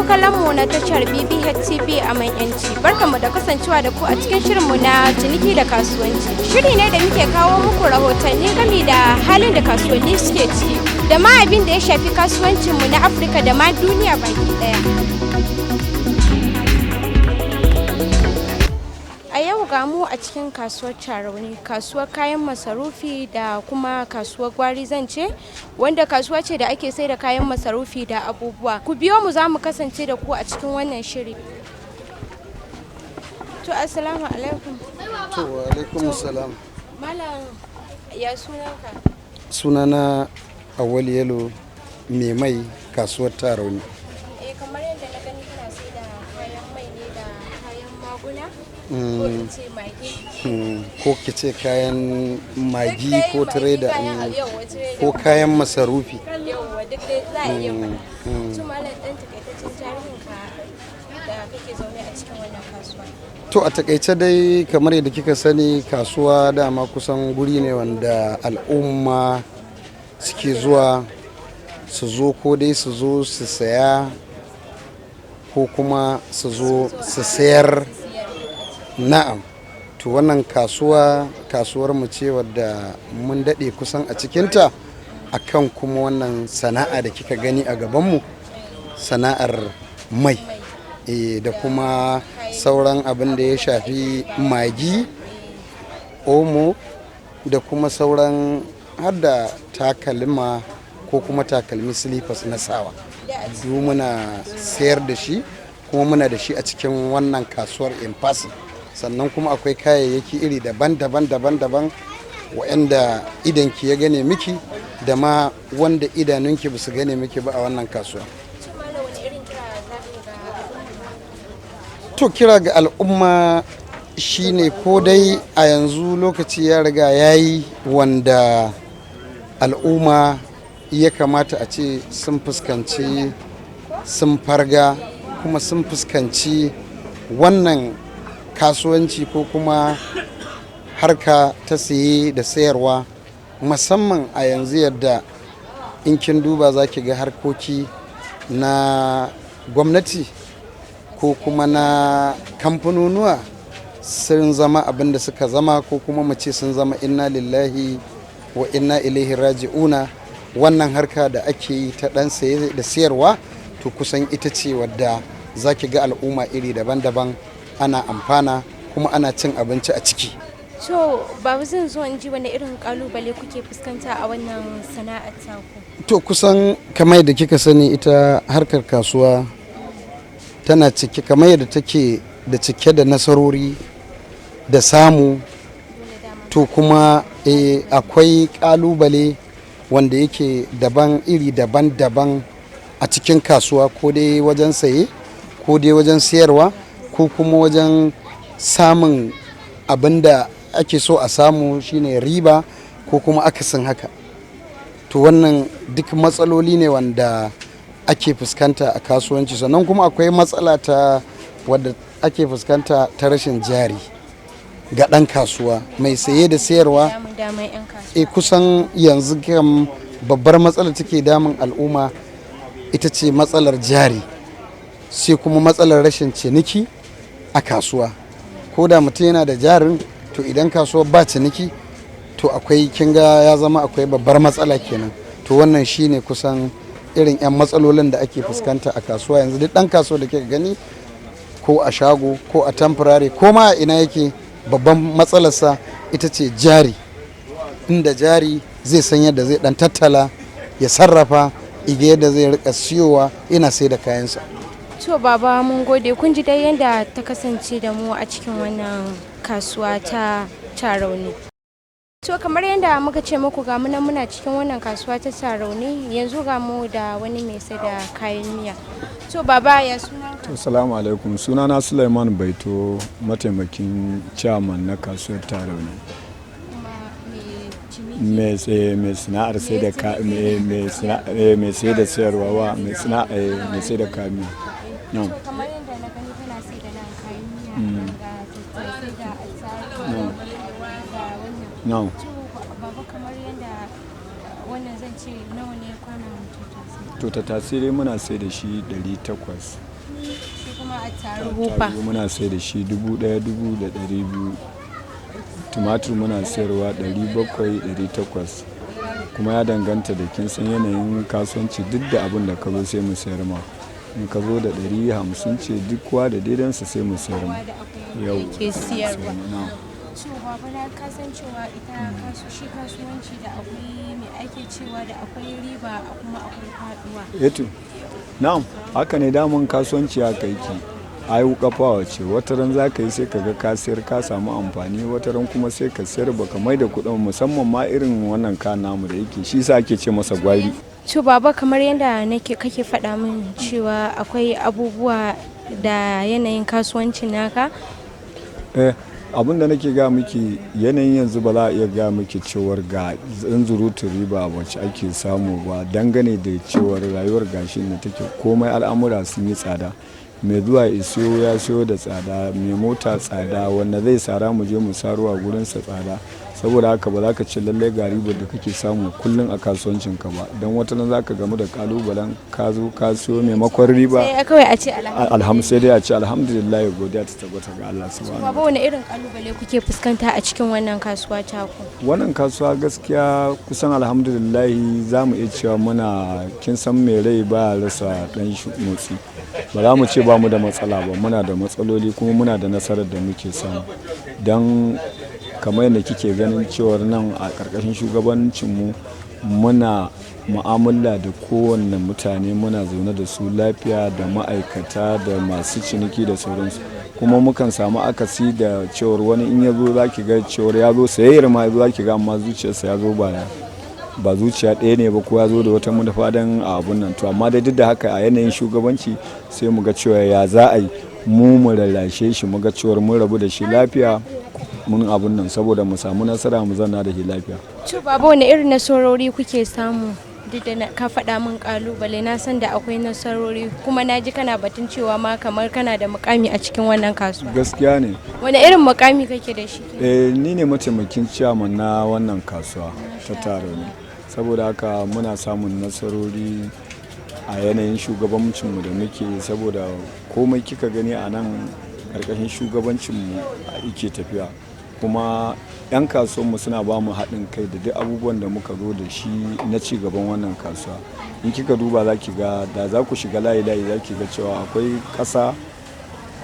Kallon mu na tashar BBH TV a Manyanci. Barkanmu da kasancewa da ku a cikin shirinmu na ciniki da kasuwanci. Shiri ne da muke kawo muku rahotanni game da halin da kasuwanni suke ciki da ma abin da ya shafi kasuwancinmu na Afirka da ma duniya baki daya. A yau ga mu a cikin kasuwar Tarauni, kasuwar kayan masarufi da kuma kasuwar gwari zan ce, wanda kasuwa ce da ake sai da kayan masarufi da abubuwa. Ku biyo mu, za mu kasance da ku a cikin wannan shiri. To, assalamu alaikum. To, wa alaikum salam. Malam, ya sunanka? Sunana Awal Yelo, mai mai, kasuwar Tarauni. Eh, kamar yadda na gani kana sai da kayan mai ne da kayan maguna ko in ce magi. Ko ki ce kayan magi Duk dai ko tireda, kayan yauwa, tireda. Ko kayan masarufi. Yauwa, duk dai za a iya faɗa. To malam, ɗan takaitaccen tarihin ka da kake zaune a cikin wannan kasuwa. To, a takaice dai, kamar yadda kika sani, kasuwa dama kusan guri ne wanda al'umma suke zuwa su zo, ko dai su zo su saya ko kuma su zo su sayar. Na'am. To, wannan kasuwa kasuwar mu ce wadda mun daɗe kusan a cikinta, akan kuma wannan sana'a da kika gani a gabanmu, sana'ar mai da kuma sauran abin da ya shafi magi, omo da kuma sauran har da takalma ko kuma takalmi, slippers na sawa. Duk muna sayar da shi kuma muna da shi a cikin wannan kasuwar in person. Sannan kuma akwai kayayyaki iri daban-daban daban-daban waɗanda idanki ya gane miki da ma wanda idanunki ba su gane miki ba a wannan kasuwa. To malam, wani irin kira za ka yi ga al'umma? To, kira ga al'umma shine ko dai a yanzu lokaci ya riga ya yi wanda al'umma ya kamata a ce sun fuskanci, sun farga kuma sun fuskanci wannan kasuwanci ko kuma harka ta saye da sayarwa, musamman a yanzu yadda in kin duba za ki ga harkoki na gwamnati ko kuma na kamfanonuwa sun zama abin da suka zama, ko kuma mu ce sun zama inna lillahi wa inna ilaihi raji'una. Wannan harka da ake yi ta dan saye da sayarwa, to kusan ita ce wadda za ki ga al'umma iri daban-daban ana amfana kuma ana cin abinci a ciki. To babu, zan zo in ji wani irin kalubale kuke fuskanta a wannan sana'ar taku. To, kusan kamar yadda kika sani, ita harkar kasuwa tana cike, kamar yadda take da cike da nasarori da samu, to kuma akwai kalubale wanda yake daban, iri daban-daban a cikin kasuwa, ko dai wajen saye ko dai wajen sayarwa ko kuma wajen samun abin da ake so a samu, shine riba, ko kuma akasin haka. To, wannan duk matsaloli ne wanda ake fuskanta a kasuwanci. Sannan kuma akwai matsala ta wadda ake fuskanta ta rashin jari ga ɗan kasuwa mai saye da sayarwa. Damun daman 'yan kasuwa. E, kusan yanzu kam babbar matsalar take damun al'umma ita ce matsalar jari, sai kuma matsalar rashin ciniki a kasuwa. Ko da mutum yana da jarin, to idan kasuwa ba ciniki, to akwai, kinga ya zama akwai babbar matsala kenan. To, wannan shine kusan irin 'yan matsalolin da ake fuskanta a kasuwa yanzu. Duk ɗan kasuwa da kika gani, ko a shago ko a temporary ko ma a ina yake, babban matsalarsa ita ce jari. Inda jari, zai san yadda zai dan tattala ya sarrafa iga yadda zai rika siyowa ina sai da kayansa. To baba, mun gode. Kun ji dai yadda ta kasance da mu a cikin wannan kasuwa ta Tarauni. To, kamar yadda muka ce muku, ga mu nan muna cikin wannan kasuwa ta Tarauni. Yanzu ga mu da wani mai sai da kayan miya. To baba, ya sunanka? Assalamu alaikum. Sunana Suleiman Baito, mataimakin chairman na kasuwar Tarauni. Kuma mai ciniki? Mai tsaye, mai sana'ar sai da ka mai mai sai da sayarwa wa mai sana'a, mai sai da kayan miya. Na'am. To, kamar yadda na gani kana sai da nan kayan miya, ga tattasai, ga attarugu, ga wannan. Na'am. To baba, kamar yadda wannan zan ce, nawa ne kwanon tattasai? To, tattasai dai muna sai da shi 800. Shi kuma attarugu fa? Attarugu muna sai da shi 1000, 1200. Tumatur muna sayarwa 700, 800. Kuma ya danganta da kin san yanayin kasuwanci, duk da abin da ka zo sai mu sayar ma. In ka zo da 150 ce, duk kowa da daidansa sai mu sayar ma. Yau Yake siyarwa. Na'am. To baba, na kasan cewa ita shi kasuwanci da akwai me ake cewa, da akwai riba kuma akwai faduwa. Eto, na'am, haka ne, daman kasuwanci haka yake. Ai kafawa ce, wata ran za ka yi sai ka ga ka sayar ka samu amfani, wata ran kuma sai ka sayar baka mai da kuɗin, musamman ma irin wannan kayan namu da yake shi sa ake ce masa gwari. To baba, kamar yadda nake kake faɗa min cewa akwai abubuwa da yanayin kasuwancin naka. Eh, abin da nake ga miki, yanayin yanzu ba za a iya ga miki cewar ga zanzurutun riba wacce ake samu ba, dangane da cewar rayuwar gashin da take, komai al'amura sun yi tsada. Mai zuwa ya siyo ya siyo da tsada, mai mota tsada, wanda zai sara mu je mu saro a gurinsa tsada. Saboda haka ba za ka ce lallai ga ribar da kake samu kullum a kasuwancinka ba, don wata nan za ka gamu da kalubalen ka zo ka siyo maimakon riba. Sai kawai a ce alhamdulillah. Alham sai dai a ce alhamdulillah, godiya ta tabbata ga Allah subhanahu. Baba, wani irin kalubale kuke fuskanta a cikin wannan kasuwa taku? Wannan kasuwa gaskiya kusan alhamdulillahi za mu iya cewa muna, kin san mai rai ba rasa dan motsi. Ba za mu ce ba mu da matsala ba, muna da matsaloli kuma muna da nasarar da muke samu. Don kamar yadda kike ganin cewar nan a ƙarƙashin shugabancinmu muna mu'amala da kowanne mutane, muna zaune da su lafiya, da ma'aikata da masu ciniki da sauransu. Kuma mukan samu akasi da cewar wani in ya zo za ki ga cewar ya zo sayayyar ma ya zo, za ki ga amma zuciyarsa ya zo ba zuciya ɗaya ne ba, ko ya zo da wata manufa don a abun nan. To amma dai duk da haka, a yanayin shugabanci sai mu ga cewa ya za a yi mu mu lallashe shi, mu ga cewar mun rabu da shi lafiya, mun abun nan, saboda mu samu nasara mu zanna da shi lafiya. To baba, wani irin nasarori kuke samu? Duk da ka faɗa min kalubale, na san da akwai nasarori, kuma na ji kana batun cewa ma kamar kana da mukami a cikin wannan kasuwa. Gaskiya ne. Wani irin mukami kake da shi? Eh, ni ne mataimakin ciyaman na wannan kasuwa ta Tarauni. Saboda haka muna samun nasarori a yanayin shugabancinmu da muke, saboda komai kika gani a nan ƙarƙashin shugabancinmu yake tafiya. Kuma 'yan kasuwanmu suna ba mu haɗin kai da duk abubuwan da muka zo da shi na ci gaban wannan kasuwa. In kika duba za ki ga da za ku shiga layi-layi, za ki ga cewa akwai ƙasa,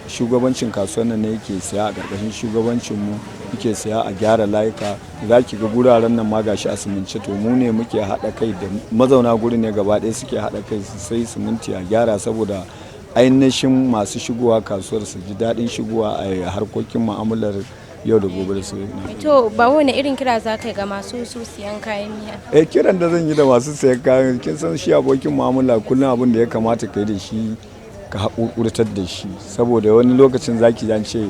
shugabancin kasuwan nan ne yake saya, a ƙarƙashin shugabancinmu yake saya a gyara layuka. Za ki ga guraren nan ma gashi a simince, to mu ne muke haɗa kai da mazauna gurin ne gaba ɗaya suke haɗa kai su sai siminti a gyara, saboda ainihin masu shigowa kasuwar su ji daɗin shigowa a harkokin mu'amalar yau da gobe da su. To ba wani irin kira za ka yi ga masu su siyan kayan miya? Eh, kiran da zan yi da masu sayan kayan, kin san shi abokin mu'amala kullum abin da ya kamata ka yi da shi, ka haƙurƙurtar da shi, saboda wani lokacin zaki jan ce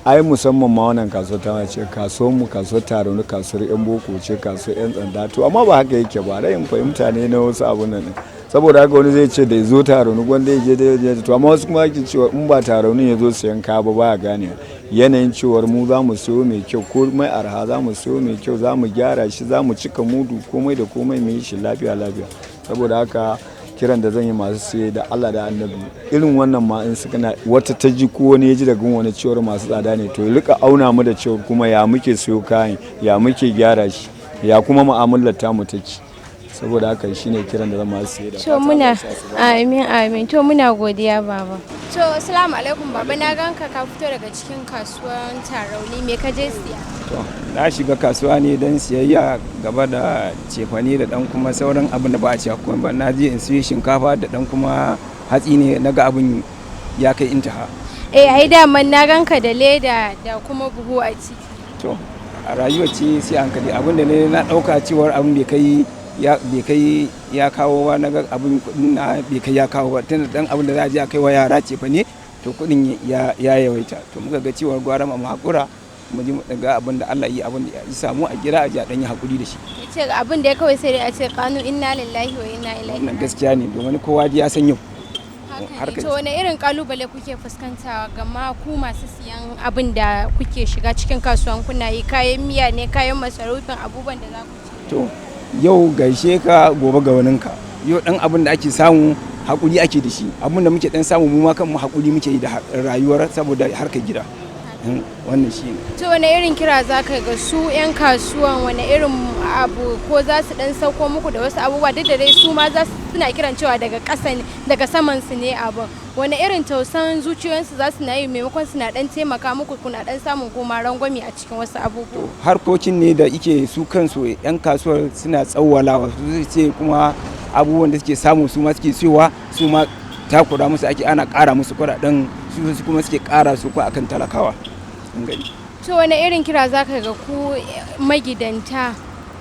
ai musamman ma wannan kasuwar ta ce kasuwar mu, kasuwar Tarauni, kasuwar yan boko ce, kasuwar yan tsanda. To amma ba haka yake ba, rayin fahimta ne na wasu abun nan. Saboda haka wani zai ce da ya zo Tarauni gwanda ya je da ya je. To amma wasu kuma ake cewa in ba Tarauni ya zo sayan kaya ba, baya gane yanayin cewar mu za mu siyo mai kyau, ko mai arha za mu siyo mai kyau, za mu gyara shi, za mu cika mudu, komai da komai mu yi shi lafiya lafiya. Saboda haka kiran da zan yi masu siye, da Allah da Annabi, irin wannan ma in suka na wata ta ji ko wani ya ji daga wani cewar masu tsada ne, to rika auna mu da cewar kuma ya muke siyo kayan, ya muke gyara shi, ya kuma mu'amalar ta mu take. Saboda haka shine kiran da zan masu siye da To muna, amin amin, to muna godiya baba. To assalamu alaikum baba, na ganka ka fito daga cikin kasuwan Tarauni, me ka je siya? To, na shiga kasuwa ne don siyayya gaba da cefane da dan kuma sauran abin da ba a ci kuma ba. Na je in siyo shinkafa da dan kuma hatsi ne, na ga abin ya kai intaha. Eh, ai daman na ganka da leda da kuma buhu a ciki. To, a rayuwa ce sai hankali. Abin da ne na ɗauka cewar abin bai kai ya kawo ba, na ga abin kuɗin na bai kai ya kawo ba, tunda dan abin da za a je a kai wa yara cefane, to kuɗin ya yawaita. To muka ga cewar gwara mu haƙura mu ji mu ga abin da Allah yi, abin da ya samu a gida a ji a ɗan yi haƙuri da shi. Ce abin da ya kawai sai dai a ce kanu inna lillahi wa inna ilaihi. Wannan gaskiya ne, domin kowa ya san yau. Haka ne. To wani irin kalubale kuke fuskanta gama ku masu siyan abin da kuke shiga cikin kasuwan kuna yi, kayan miya ne, kayan masarufin, abubuwan da za ku ci? To yau gaishe ka, gobe ga waninka. Yau dan abin da ake samu Hakuri ake da shi. Abin da muke dan samu mu ma kanmu hakuri muke yi da rayuwar saboda harkar gida. Wannan shi ne. To wani irin kira za ka ga su 'yan kasuwan, wani irin abu ko za su dan sauko muku da wasu abubuwa, duk da dai su ma za su suna kiran cewa daga ƙasa ne, daga saman su ne abin, wani irin tausan zuciyoyinsu za su na yi maimakon suna dan taimaka muku, kuna dan samun goma rangwame a cikin wasu abubuwa? Harkokin ne da ike su kansu 'yan kasuwar suna tsawwalawa, su ce kuma abubuwan da suke samu su ma suke siyowa, su ma takura musu ake, ana ƙara musu kuɗaɗen, su kuma suke ƙara su ko akan talakawa. To wani irin kira za ka ga ku magidanta,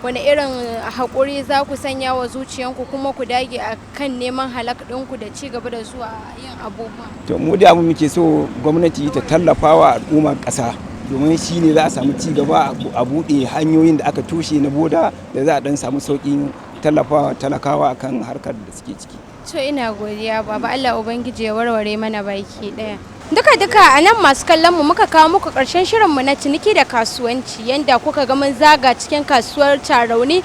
wani irin haƙuri za ku sanya wa zuciyanku kuma ku dage a kan neman halak ɗinku da ci gaba da zuwa yin abubuwa? To mu da mu muke so gwamnati ta tallafa wa al'ummar ƙasa, domin shi ne za a samu ci gaba, a buɗe hanyoyin da aka toshe na boda da za a ɗan samu sauƙin tallafawa talakawa akan harkar da suke ciki. To ina godiya baba, Allah Ubangiji ya warware mana baki ɗaya. Duka-duka a nan masu kallon mu muka kawo muku ƙarshen shirinmu na ciniki da kasuwanci, yanda kuka ga mun zaga cikin kasuwar Tarauni,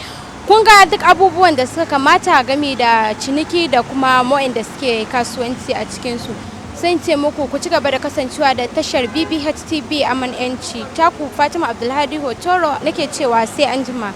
kun ga duk abubuwan da suka kamata game da ciniki da kuma da suke kasuwanci a cikinsu. Sai ce muku ku ci gaba da kasancewa da tashar BBH TV Aman Yanci. Taku Fatima Abdulhadi Hotoro nake cewa sai anjima.